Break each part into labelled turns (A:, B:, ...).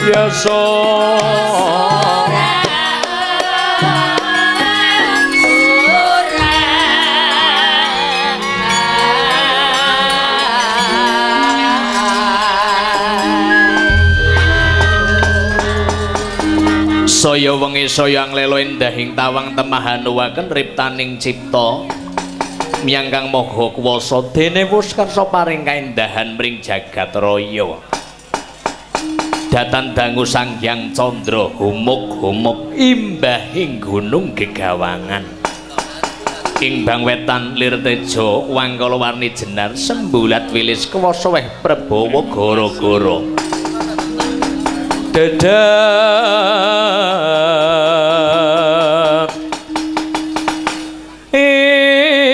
A: Yasa. Saya wengi saya nglelo endahing tawang temahanuwaken riptaning cipta miyang kang maha kuwasa dene wus kersa paring kaendahan mring jagat raya. Datan dangu Sang Hyang Candra humuk-humuk imbahing gunung gegawangan. Ing bang wetan lir teja wangkala warni jenar sembulat wilis kuwasa weh prabawa gara-gara. Dedap idem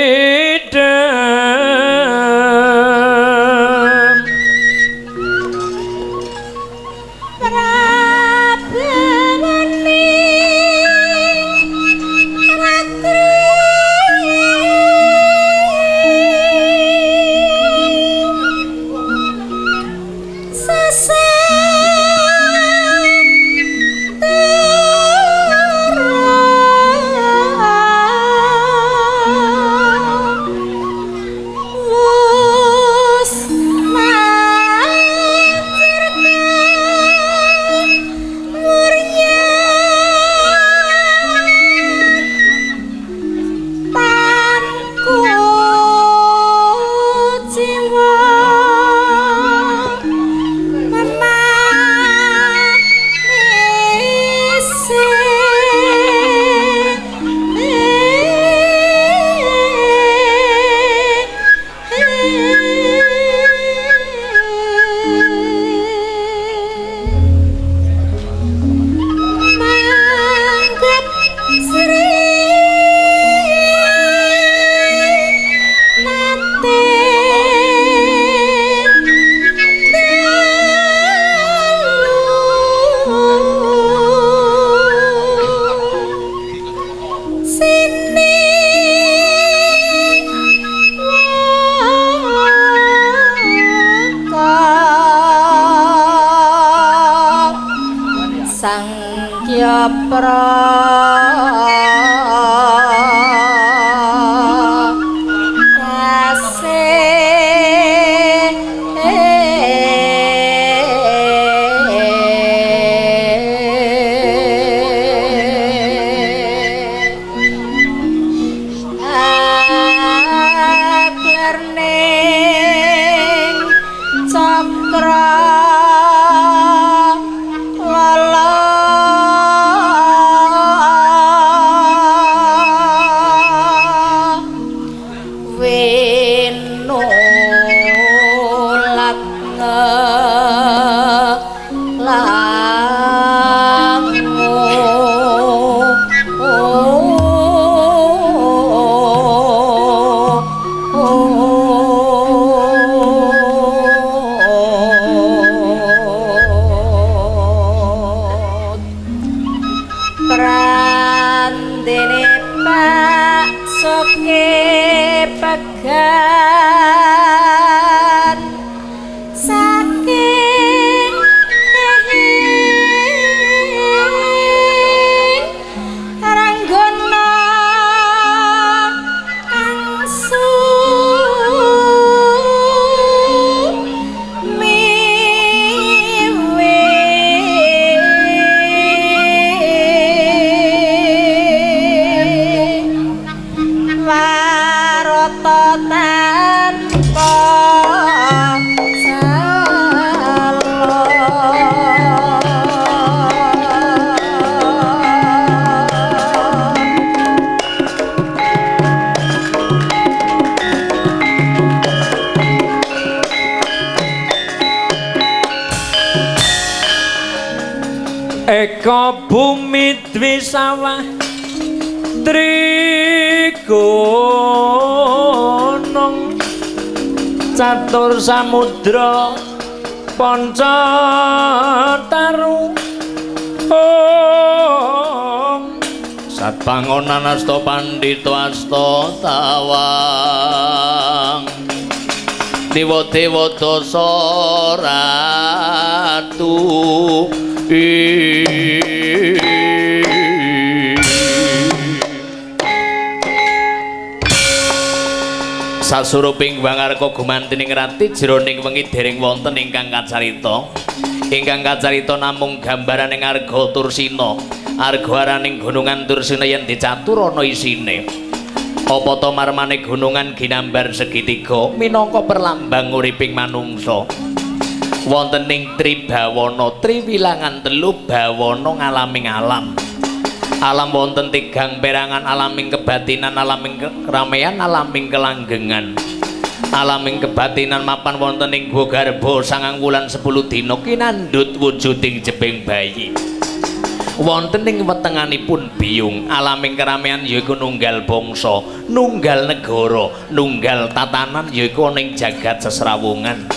A: Eka bumi dwi sawah trigunung catur samudra panca taru om satpangonan asta pandhita asta tawang dewa dewa dasa ratu Sasuruping wangarka gumantining rati jroning wengi dereng wonten ingkang kacarita. Ingkang kacarita namung gambaraning Arga Tursina. Arga araning gunungan Tursina yen dicatur ana isine. Apa ta marmane gunungan ginambar segitiga minangka perlambang uriping manungsa. Wonten ing tribawana triwilangan telu bawana ngalaming alam. Alam wonten tigang perangan, alaming kebatinan, alaming keramaian, alaming kelanggengan. Alaming kebatinan mapan wonten ing gua garba 9 wulan 10 dina kinandhut wujuding jebeng bayi. Wonten ing wetenganipun biyung, alaming keramaian yaiku nunggal bangsa, nunggal negara, nunggal tatanan yaiku ana ing jagat sesrawungan.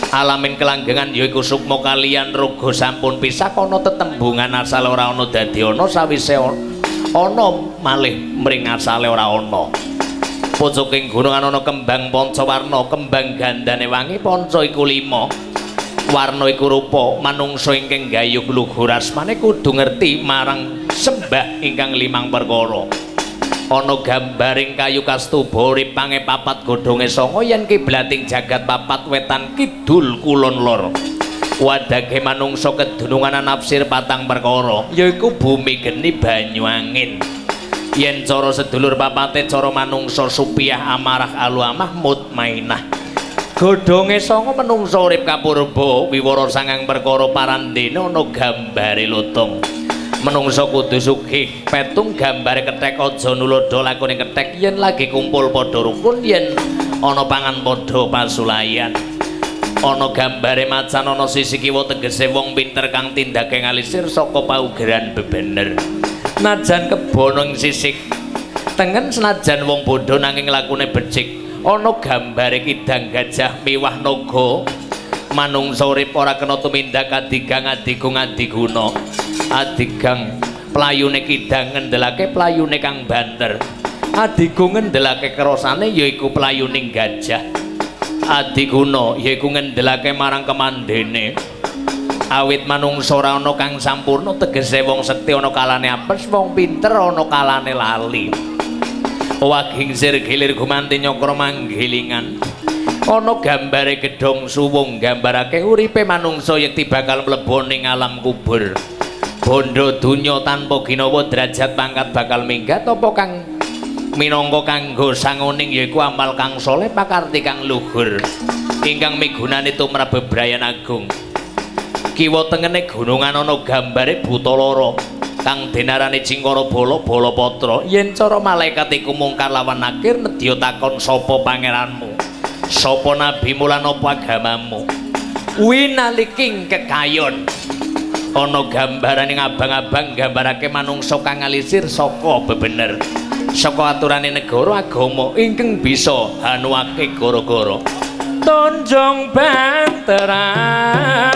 A: Alamin kelanggengan yaiku sukma kaliyan raga sampun pisah ana tetembungan asal ora ana dadi ana sawise ana malih mring asale ora ana. Pucuking gunungan ana kembang pancawarna, kembang gandane wangi panca iku lima. Warna iku rupa manungsa ingkang gayuh luhur asmane kudu ngerti marang sembah ingkang limang perkara. Ana gambaring kayu kastuba ripange papat godhonge sanga yen kiblating jagat papat wetan kidul kulon lor. Wadage manungsa kedunungan nafsir patang perkara yaiku bumi geni banyu angin. Yen cara sedulur papate cara manungsa supiah amarah alu amah mutmainah. Godhonge sanga menungsa urip kapurba wiwara sangang perkara parandene ana gambare lutung. Menungsa kudu sugih petung gambare kethek aja nulodo lakone kethek yen lagi kumpul padha rukun yen ana pangan padha pasulayan. Ana gambare macan ana sisi kiwa tegese wong pinter kang tindake ngalisir saka paugeran bebener. Najan kebon ing sisih tengen senajan wong bodho nanging lakune becik. Ana gambare kidang gajah miwah naga. Manungsa urip ora kena tumindak adigang adigung adiguna. Adigang playune kidang ngendelake playune kang banter. Adigung ngendelake kerosane yaiku playuning gajah. Adiguna yaiku ngendelake marang kemandene. Awit manungsa ora ana kang sampurna tegese wong sekti ana kalane apes, wong pinter ana kalane lali. Waging sir gilir gumanti nyakra manggilingan. Ana gambare gedhong suwung gambarake uripe manungsa yekti bakal mlebu ning alam kubur. Bondo donya tanpa ginawa derajat pangkat bakal minggat apa kang minangka kanggo sanguning yaiku amal kang saleh pakarti kang luhur ingkang migunani tumrap bebrayan agung. Kiwa tengene gunungan ana gambare buta loro kang denarani Cingkara Bala Balapatra. Yen cara malaikat iku mungkar lawan nakir nedya takon sapa pangeranmu, sapa nabimu lan apa agamamu. Winaliking kekayon ana gambarane abang-abang gambarake manungsa kang ngalisir saka bebener saka aturane negara agama ingkang bisa hanuake gara-gara. Tonjong banteran